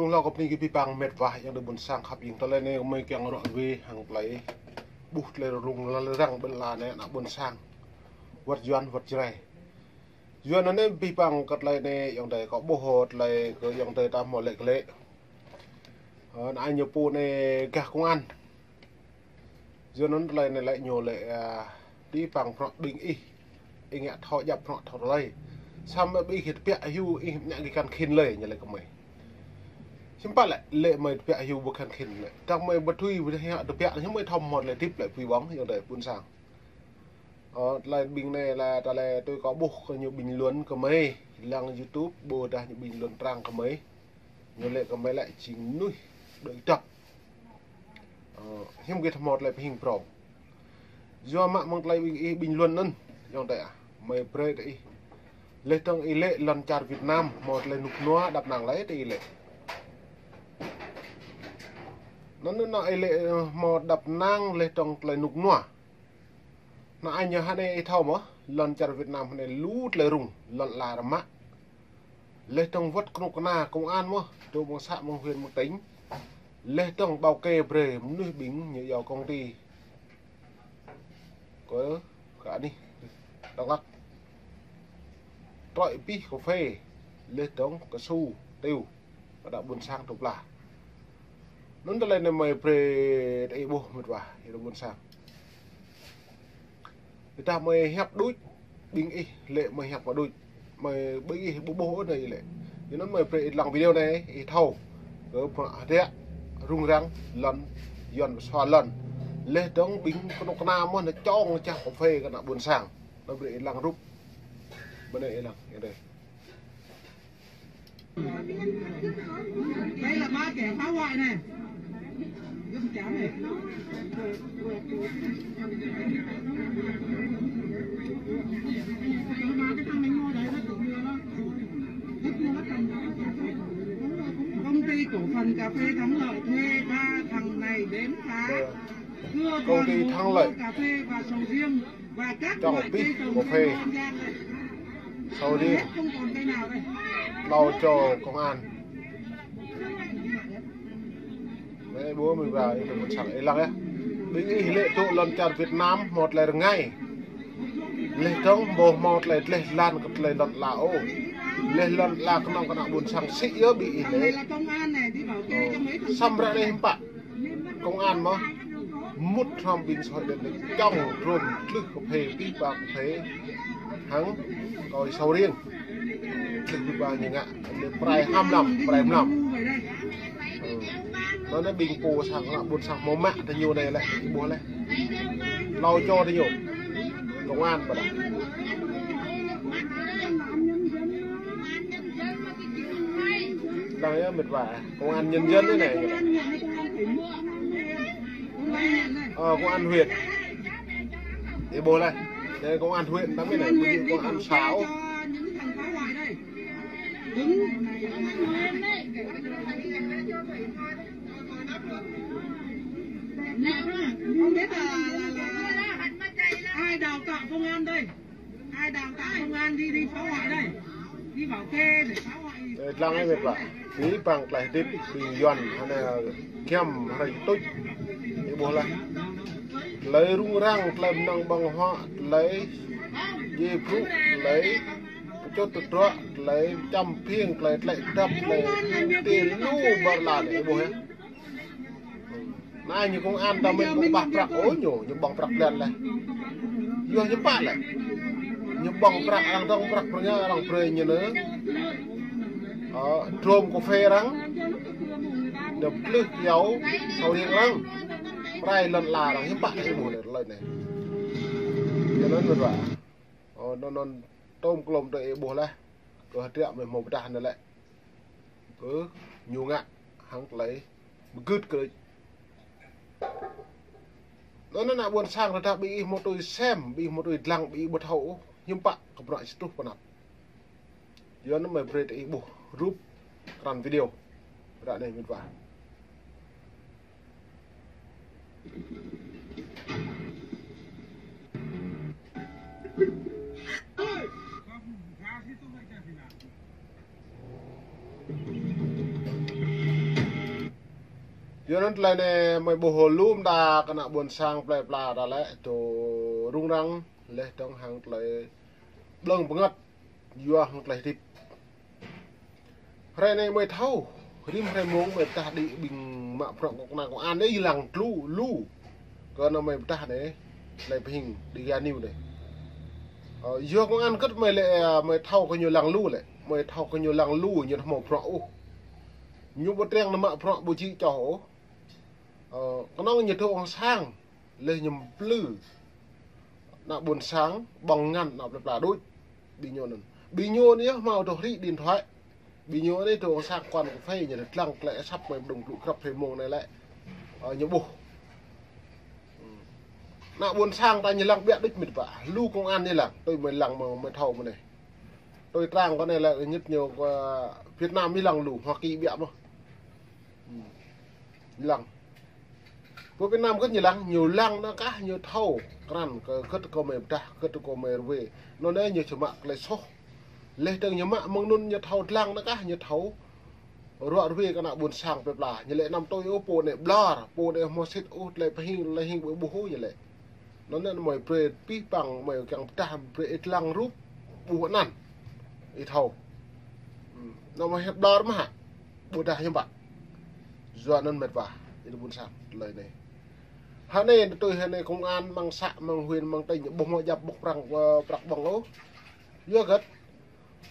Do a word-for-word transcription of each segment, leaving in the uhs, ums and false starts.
Rung hlâo kơ bơni kơ abih bang met wa ayŏng adơi ƀuôn sang khăp ing. Tơlơi anai gơmơi kiăng ră ruai hăng tơlơi ƀuh tơlơi rŭng răng ƀơi lŏn anai ană ƀuôn sang. Wơ̆t Yuan wơ̆t Jrai. Yuan anai abih bang kơ tơlơi anai ayŏng adơi kâo ƀuh tơlơi kơ ayŏng adơi ta hmâo lĕ kơ lĕ. Ơ, anai ñu pô anai gah công an. Yua anŭn tơlơi anai lĕ ñu lĕ, a, abih bang prŏng ƀing ih. Ih ngă thâo djăp prŏng thâo tơlơi. Samơ̆ ƀing ih tơbiă hyu ih ngă kơ khăn khĭn lĕ ñu lĕ kơ mơi. Hiư̆m pă lĕ, lĕ mơi tơbiă hyu ƀu khăn khĭn lĕ. Tơdah mơi ƀu tui ƀu tơbiă, hiư̆m mơi thâo hmâo tơlơi hơdip lĕ pui ƀơ̆ng, ayŏng adơi ƀuôn sang. Ơ, tơlơi ƀing anai lĕ tơlơi tui kâo ƀuh kơ ñu bình luận kơ mơi, lăng YouTube ƀôdah ñu bình luận trang kơ mơi. Ñu lĕ kơ mơi lĕ jing mơnuih đuaĭ dăp. Ơ, hiư̆m kơ thâo hmâo tơlơi pơhing prŏng. Yua mă mơ̆ng tơlơi ƀing ih bình luận anŭn, ayŏng adơi ah, mơi brơi tơ ih. Leh tơ̆ng ih lĕ lŏn čar Việt Nam, hmâo tơlơi rơnŭk rơnua đăp năng lĕ tơ ih lĕ. Anŭn anŭn ih lĕ, ơ, hmâo đăp năng leh tơ̆ng tơlơi rơnŭk rơnua. Anai ñu hơnai ih thâo mơ̆, lŏn čar Việt Nam hơnai lu tơlơi rŭng, lŏn ala rơmă. Leh tơ̆ng wơ̆t kơnuk kơna công an mơ̆, tơ mơ̆ng xã mơ̆ng huyện mơ̆ng tỉnh. Leh tơ̆ng bảo kê brơi mơnuih ƀing ñu iâu công ty. Kơ, kơ anih, Đắk Lắk. Trơi pih kơphê, leh tơ̆ng kơsu, tiêu. Kơ ană ƀuôn sang tơplah. Anŭn tơlơi anai mơi brơi tơ ih ƀuh met wa, ayŏng adơi ƀuôn sang. Tơdah mơi hiăp đôč, ƀing ih lĕ mơi hiăp mă đôč. Mơi ƀing ih ƀu ƀuh ôh anai lĕ. Yua anŭn mơi brơi ih lăng video anai, ih thâo. Kơ prŏng hơdră, rŭng răng, lŏn, Yuan pơsua lŏn. Leh tơ̆ng ƀing kơnuk kơna mơ̆ anai čŏng čah kơphê kơ ană ƀuôn sang. Anŭn brơi ih lăng rup. Mơ̆ anai ih lăng, anai. Đây là ba kẻ phá hoại này. Găm chém này. Ba cái thằng này ngồi đấy nó tự lừa nó. Công ty cổ phần cà phê Thắng Lợi thuê ba thằng này đến phá. Công ty Thắng Lợi cà phê và sầu riêng và các loại cây trồng trên toàn. Sầu riêng. Hlâo čô công an. Anai ƀuh mơi wa, ih tơ ƀuôn sang ih lăng yơh. Ƀing ih lĕ tŭ lŏn čar Việt Nam hmâo tơlơi rơngai. Leh tơ̆ng ƀu hmâo tơlơi dleh dlan kơ tơlơi lŏn ala ôh. Leh lŏn ala kơnơ̆ng kơ ană ƀuôn sang sĭ yơh ƀing ih lĕ. Ơ, samơ̆ ră anai hiư̆m pă. Công an mơ̆ mŭt hrŏm ƀing xã hội đen čŏng trôm tlưh kơphê, pih ba kơphê. Hăng kơ sầu riêng. Tlưh pih ba ñu ngă, anai prai hăm lăm, prai mlam. Ơ. Anŭn anai ƀing pô sang ană ƀuôn sang hmâo mă tơ ñu anai lĕ, ih ƀuh lĕ. Hlâo čô tơ ñu. Công an ƀă. Đang yơh met wa. Công an nhân dân thế này. Ờ, công an huyện. Ih ƀuh lĕ. Đây công an huyện, tăm anai, công an xã. Không biết là, là, là ai đào tạo công an đây? Ai đào tạo công an đi, đi phá hoại đây? Đi bảo kê để phá hoại. Ơ, lăng anai met wa. Abih bang tơlơi hơdip ƀing Yuan, hơnai giăm hrơi tuč. Ih ƀuh lĕ. Tơlơi rŭng răng, tơlơi mơnơ̆ng ƀơ̆ng huă, tơlơi djai brŭ, tơlơi pơčŭt tơdruă, tơlơi čăm phiêng, tơlơi tlĕ dăp, tơlơi tê lu ƀơi lŏn anai, ih ƀuh yơh. Anai ñu công an ta mơ̆n ƀu kơƀah prăk ôh ñu, ñu ƀơ̆ng prăk blan lĕ. Yua ñu pă lĕ. Ñu ƀơ̆ng prăk, arăng dŏng prăk brơi ñu, arăng brơi ñu anai. Ơ, trôm kơphê arăng. Dŏ tlưh kyâo sầu riêng arăng. Prai lŏn ala arăng, hiư̆m pă ih ƀuh lĕ tơlơi anai. Yua anŭn met wa. Ơ, anŭn anŭn tôm klôm tơ ih ƀuh lĕ. Kơ hơdră mơi hmâo pơdah anai lĕ. Kơ ñu ngă hăng tơlơi mơgưt kơ. Anŭn ană ƀuôn sang tơdah ƀing ih hmâo tui sem, ƀing ih hmâo tui lăng, ƀing ih ƀu thâo ôh, hiư̆m pă kơ bruă ih truh pơ anăp. Yua anŭn mơi brơi tơ ih ƀuh rup krăn video. Ră anai met wa. Yua anŭn tơlơi anai mơi ƀuh lu mơta kơ ană ƀôn sang plơi pla ta lĕ, tŭ rŭng răng, laih dơ̆ng hăng tơlơi blơ̆ng bơngăt, yua hăng tơlơi hơdip. Hrơi anai mơi thâo, rĭm hrơi mông mơi pơdah đĭ ƀing mă bruă kơ kơnuk kơna kông an anai lăng lu, lu. Kơ anŭn mơi pơdah anai, tơlơi pơhing Dega News anai. Ơ, yua kông an kơ̆t mơi lĕ, ơ, mơi thâo kơ ñu lăng lu lĕ, mơi thâo kơ ñu lăng lu, ñu ƀu hmâo bruă ôh. Ñu ƀu triăng nao mă bruă ƀu či čoh ôh. Ơ, kơnơ̆ng ñu tŭ ong sang, laih ñu plư ană ƀôn sang, ƀơ̆ng ngăn ană plơi pla đôč. Ƀing ñu anŭn. Ƀing ñu anai yơh hmâo tŭ rĭ điện thoại. Ƀing ñu anai tŭ ong sang quán cà phê ñu lăng tơlơi asăp mơi pơdŏng plư krăp hrơi mông anai lĕ. Ơ, ñu ƀuh. Ană ƀôn sang ta ñu lăng ƀiă đôč mĕt wa. Lu kông an ñu lăng, tui mơi lăng mơi, mơi thâo mơi anai. Tui trang kơ anai lĕ ñu ñu kơ Việt Nam ñu lăng lu, Hoa Kỳ ƀiă mơ̆n. Lăng. Pơ Việt Nam kơ̆t ñu lăng, ñu lăng anŭn kah ñu thâo krăn kơ kơ̆t kơ mơi pơdah, kơ̆t kơ mơi rơwe. Anŭn anai ñu či mă tơlơi soh. Laih dơ̆ng ñu mă mơ̆ng anŭn ñu thâo lăng anŭn kah ñu thâo. Ruă rơwe kơ ană ƀôn sang plơi pla. Ñu lĕ anăm tui ôh pô anai ƀlŏr, pô anai hmâo sĭt ôh tơlơi pơhing, tơlơi hing ƀu ƀuh ôh ñu lĕ. Anŭn anai mơi brơi pih păng mơi kiăng pơdah brơi ih lăng rup ƀuh anăn. Ih thâo. Anŭn mơi hĕp ƀlŏr mơ̆ hă. Ƀôdah hiư̆m pă. Yua anŭn mĕt wa, ih ƀôn sang tơlơi anai. Hă anai, tui hă anai kông an mơ̆ng să, mơ̆ng huyện, mơ̆ng tỉnh, ƀu hmâo djăp ƀơ̆ng prăk, ơ, prăk ƀơ̆ng ôh. Yua hơget.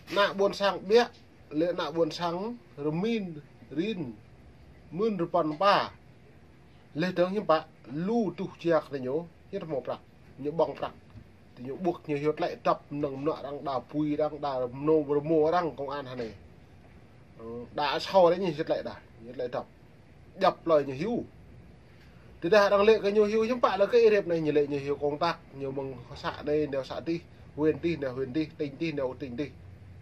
Ană ƀôn sang ƀiă, laih ană ƀôn sang rơmin, rin, mưn rơpăn pa. Laih dơ̆ng hiư̆m pă, lu tuh jak anai ñu, hiư̆m hmâo prăk, ñu ƀơ̆ng prăk. Tơ ñu ƀuh ñu hyu tơlơi dăp mơnơ̆ng mơnuă arăng đa pui arăng đa mơnô rơmô arăng kông an hă anai. Ơ, đa asâo arăng ñu hyu tơlơi đa, ñu tơlơi dăp. Djăp plơi ñu hyu. Tơdah arăng lĕ kơ ñu hyu hiư̆m pă lĕ kơ ih rĕp anai ñu lĕ ñu hyu kông tak, ñu mơ̆ng să anai nao să dih, huyện dih nao huyện dih, tỉnh dih nao tỉnh dih.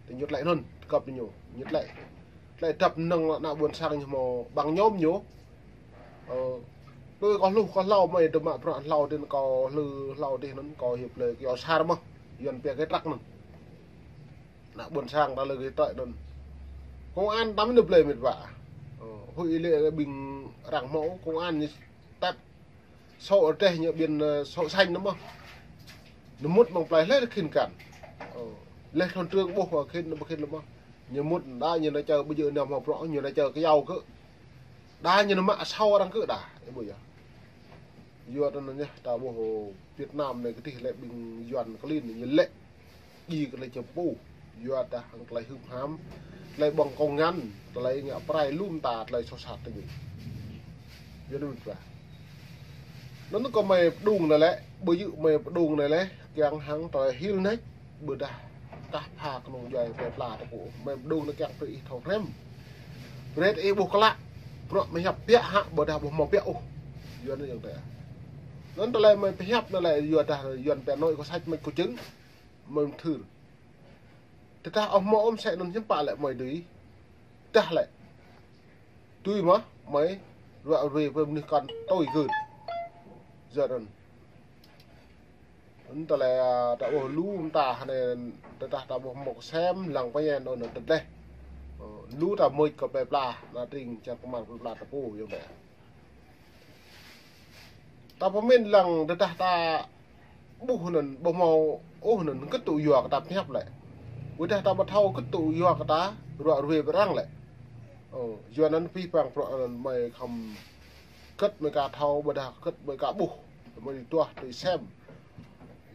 Tơ ñu tơlơi anŭn, kơp ñu, ñu tơlơi. Tơlơi dăp mơnơ̆ng ană ƀôn sang ñu hmâo ƀăng ñŏm ñu. Ơ, tui kâo hluh kâo hlâo mơi tơ mă bruă hlâo dih kâo hlư hlâo dih anŭn kâo hiăp lĕ kơ yua sar mơ̆n, Yuan pia kơ trăk anŭn. Ană ƀôn sang ta lĕ kơ trăk anŭn. Kông an tăm anŭn plơi mĕt wa. Ơ, huĭ lĕ ƀing arăng hmâo kông an ñu tăp sổ rơdêh ñu ƀing, ơ, sổ xanh anŭn mơ̆n. Ñu mŭt mơ̆ng plơi laih khĭn kăn. Ơ, laih thôn trưởng ƀuh kơ khĭn anŭn ƀu khĭn lĕ mơ̆n. Ñu mŭt đa ñu nao čơ ƀu djơ̆ nao hmâo bruă ñu nao čơ kơyâo kơ. Đa ñu nao mă asâo arăng kơ đa, ih ƀuh yơh. Yua anŭn yơh, ta ƀuh Việt Nam anai kơdih lĕ ƀing Yuan klin ñu lĕ. Djai kơ tơlơi čơpŭ. Yua dah hăng tơlơi hưp ham. Tơlơi ƀơ̆ng kông ngăn. Tơlơi ngă pơrai lu mơta tơlơi soh sat tơ ñu. Yua anŭn mĕt wa. Anŭn kơ mơi pơdŏng anai lĕ. Ƀu djơ̆ mơi pơdŏng anai lĕ. Kiăng hăng tơlơi hil nač. Ƀôdah kah pha kơnung djuai plơi pla tơpŭ. Mơi pơdŏng anai kiăng brơi ih thâo hrĕm. Brơi ih ƀuh klă. Bruă mơi hiăp biă hă, ƀôdah ƀu hmâo biă ôh. Yua anŭn yơh tơ. Anŭn tơlơi mơi pơhiăp anai lĕ yua dah Yuan pia nội có sách mách có chứng. Mơi mơthưr. Tơdah ôh hmâo ôh mơsĕ anŭn hiư̆m pă lĕ mơi dưi. Tơdah lĕ. Tui mơ̆ mơi ruă rơwe pơ mơnuih kăn tui gơ̆t. Yua anŭn. Anŭn tơlơi, a, ta ƀuh lu mơta hă anai, tơdah ta ƀuh mơ̆ kơsem lăng pơñen anŭn tơdeh. Ơ, lu ta mưč kơ plơi pla, ană tring čar kơmar plơi pla tơpŭ yơh mĕ. Ta pơmĭn lăng tơdah ta ƀuh anŭn, ƀu hmâo ôh anŭn, kơ̆t tŭ yua kơ ta pơhiăp lĕ. Ƀôdah ta ƀu thâo kơ̆t tŭ yua kơ ta ruă rơwe pơ arăng lĕ. Ơ, yua anŭn pih păng bruă anŭn mơi khŏm kơ̆t mơi ka thâo, ƀôdah kơ̆t mơi ka ƀuh. Mơi tui tuah, tui sem.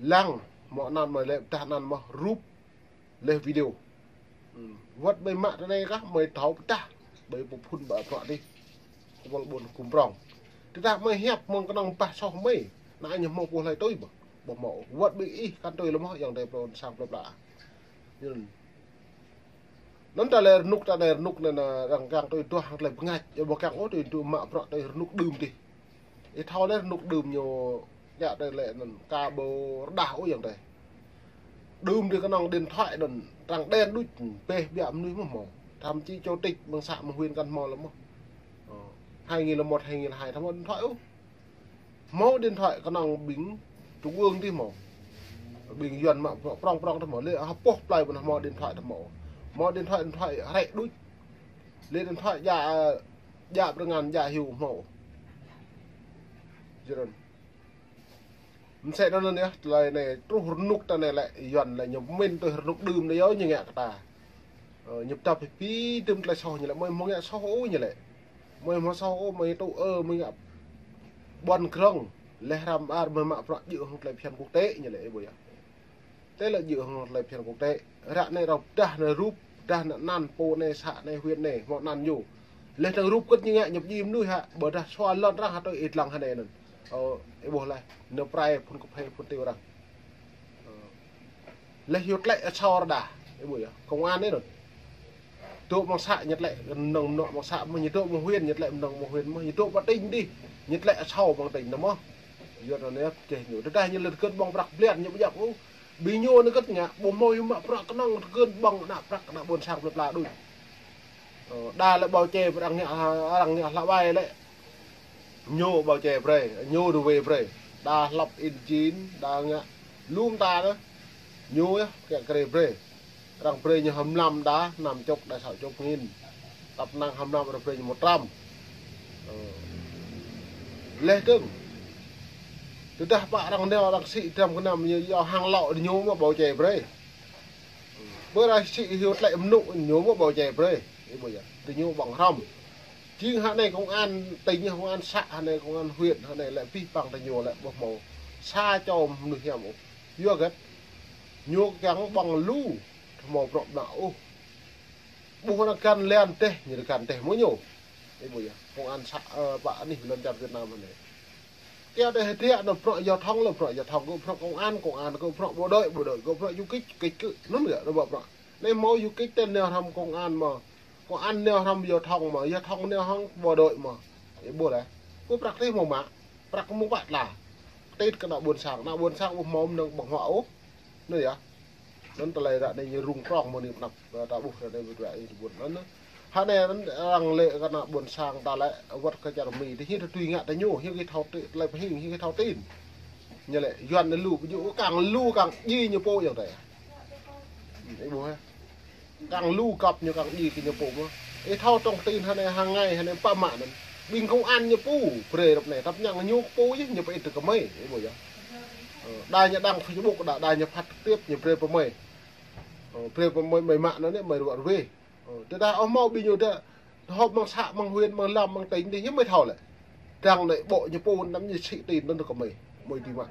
Lăng, hmâo anăn mơi lĕ, pơdah anăn mơ̆ rup. Laih video. Ơ, wơ̆t mơi mă tơ anai kah, mơi thâo pơdah. Ƀơi pơphun ƀă bruă dih. Kơpal ƀôn kŭm prŏng. Tơdah mơi hiăp mơ̆ng kơnơ̆ng bah soh mơi. Ană ñu hmâo pô hlơi tui ƀơ̆. Ƀu hmâo. Wơ̆t ƀing ih kăn tui lơ̆m hŏ, yơ̆ng dêh plôn sang plơi pla. Anŭn. Anŭn tơlơi rơnŭk, tơlơi rơnŭk anŭn, ơ, arăng kiăng tui tuah tơlơi bơngač. Yơh ƀu kiăng ôh tui tuh mă bruă tui rơnŭk đưm dih. Ih thâo lĕ rơnŭk đưm ñu djă tơlơi anŭn ka ƀu rơđah ôh yơ̆ng dêh. Đưm dih kơnơ̆ng điện thoại anŭn trắng đen đôč, pĕ biă mơnuih mơ̆ hmâo. Thậm chí chủ tịch mơ̆ng să mơ̆ng huyện kăn hmâo lơ̆m mơ̆. Ơ, hai nghìn lẻ một, hai nghìn lẻ hai thâo hmâo điện thoại ôh. Hmâo điện thoại kơnơ̆ng ƀing trung ương dih hmâo. Ƀing Yuan mă prŏng prŏng thâo hmâo. Lĕ hơpŏh plơi ƀu hmâo điện thoại thâo hmâo. Hmâo điện thoại, điện thoại hrĕ đôč. Lĕ điện thoại djă, djă pơrơngan djă hyu hmâo. Jơrơn. Msĕ anŭn yơh, tơlơi anai truh rơnŭk ta anai lĕ, Yuan lĕ ñu pơmĭn tui rơnŭk đưm anai yơh ñu ngă kơ ta. Ơ, ñu pơdăp pơpĭ tơm tơlơi soh ñu lĕ, mơi hmâo ngă soh ôh ñu lĕ. Mơi hmâo soh ôh, mơi tŭ ơ, mơi ngă ƀuăn krŏng. Laih răm ar mơi mă bruă djơ̆ hăng tơlơi phiăn quốc tế ñu lĕ, ih ƀuh yơh. Tơlơi djơ̆ hăng tơlơi phiăn quốc tế. Ră anai rŏ pơdah anai rup, pơdah anai anăn, pô anai, să anai, huyện anai, hmâo anăn ñu. Laih dơ̆ng rup kơ̆t ñu ngă ñu pơdjai mơnuih hă, ƀôdah sua lŏn arăng hă tui ih lăng hă anai anŭn. Ơ, ih ƀuh laih, ñu pơrai phun kơphê, phun tui arăng. Ơ. Laih yua tlĕ asâo rơđah, ih ƀuh yơh, công an anai anŭn. Dŏ amăng să ñu tlĕ mơnơ̆ng mơnuă amăng să mơ̆n, ñu dŏ amăng huyện ñu tlĕ mơnơ̆ng amăng huyện mơ̆n, ñu dŏ pơ tỉnh dih, ñu tlĕ asâo amăng tỉnh anŭn mơ̆n. Yua anŭn anai, čeh ñu. Tơdah ñu lĕ tơgŭn ƀơ̆ng prăk bliăn ñu ƀu djăp ôh. Ƀing ñu anai kơ̆t ngă, ƀu hmâo yua mă prăk kơnơ̆ng tơgŭn ƀơ̆ng ană prăk ană ƀôn sang plơi pla đôč. Ơ, đa lĕ bao che arăng ngă, arăng ngă hla ƀai lĕ. Ñu bao che brơi, ñu rơwe brơi. Đa hlăp in jin, đa ngă lum ta anai. Ñu yơh, kiăng kơ rơwe brơi. Arăng brơi ñu hăm lăm đa, năm chục, đa sáu chục nghìn. Tăp năng hăm lăm arăng brơi ñu một trăm. Ơ. Laih dơ̆ng. Tơdah pă arăng nao arăng sĭ dram gơnam ñu yua hăng lŏ ñu mơ̆ bao che brơi. Bơ arăng sĭ hyu tlĕ mơnŭ ñu mơ̆ bao che brơi. Ih ƀuh yơh. Tơ ñu ƀơ̆ng hrŏm. Jing hă anai công an tỉnh, công an să hă anai, công an huyện hă anai lĕ pih păng tơ ñu lĕ ƀu hmâo sa čô mơnuih hiam ôh. Yua hơget? Ñu kiăng ƀơ̆ng lu, hmâo bruă mơnă ôh. Ƀuh ană găn lian teh, ñu găn teh mơ̆ ñu. Ih ƀuh yơh, công an să, ơ, pă anih lŏn čar Việt Nam anai. Kiăng đe hơdră anŭn bruă giao thông lĕ bruă giao thông, kơ bruă công an, công an, kơ bruă bộ đội, bộ đội, kơ bruă du kích, kích kơ, anŭn yơh, anŭn bruă. Anai hmâo du kích tơ nao hrăm công an mơ̆n, công an nao hrăm giao thông mơ̆n, giao thông nao hrăm bộ đội mơ̆n. Ih ƀuh laih. Kơ prăk tih hmâo mă, prăk hmâo pă tla. Tĭt kơ ană ƀôn sang, ană ƀôn sang ƀu hmâo mơnơ̆ng ƀơ̆ng huă ôh. Anŭn yơh. Anŭn tơlơi ră anai ñu rŭng prŏng mơ̆n anai pơnăp, ơ, ta ƀuh ră anai ƀu dua ih tơƀun anŭn. Hă anai anŭn arăng lĕ kơ ană ƀôn sang ta lĕ wơ̆t kơ čar Mi. Tơ hĭ tui ngă tơ ñu, hĭ kơ thâo tơ-, tơlơi pơhing, hĭ kơ thâo tin. Ñu lĕ, Yuan anai lu, ƀu djơ̆ kang lu kang djai ñu pô yơh tơ. Ih ƀuh hă. Kang lu kăp ñu kang djai kơ ñu pô mơ̆n. Ih thâo thông tin hă anai hăng ngai hă anai pă mă anŭn. Ƀing công an ñu pô, brơi rŏp anai, tăp năng ñu pô yơh, ñu pơit tơ kơ mơi, ih ƀuh yơh. Ơ, đa ñu đăng Facebook, đa, đa ñu phát trực tiếp, ñu brơi pơ mơi. Ơ, brơi pơ mơi, mơi mă anŭn anai, mơi ruă rơwe. Ơ, tơdah ôh hmâo ƀing ñu đa, họp amăng să, amăng huyện, amăng lăm, amăng tỉnh dih, ñu mơi thâo lĕ. Đang anai ƀô̆ ñu pô, năm ñu sĭ tin anŭn tơ kơ mơi, mơi tui mă.